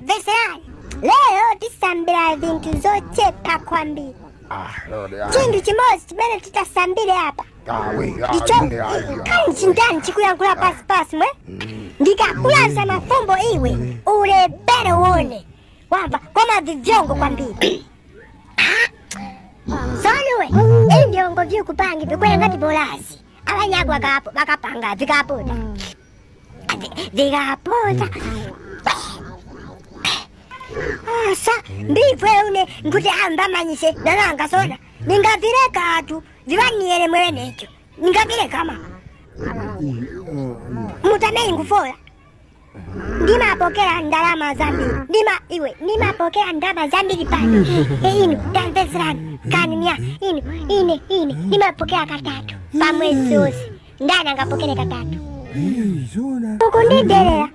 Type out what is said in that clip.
Veserani lero tisambira vintu zochepa kwambiri. Chintu chimodzi chimene titasambire apa ndicho kani chindani chikuyankhula pasi pasi mwe ndikakulanza mafumbo iwe ulepere uone wamva koma vivyongo kwambiri. Sonuwe ivyongo vyikupangi vikwera ngati bolazi abanyagwa bakapanga vikapota vikapota. Asa ndivwe une nkuti ambamanyise nananga sona ningavireka atu vivaniere mwenecho ningavireka ma mutamei ngufola ndimapokera ndalama zambiri ndima iwe ndimapokera ndalama zambiri pano. Inu tamveserani kani mya inu ine ine ndimapokera katatu pamwezi wose ndani angapokere katatu ukundiderera.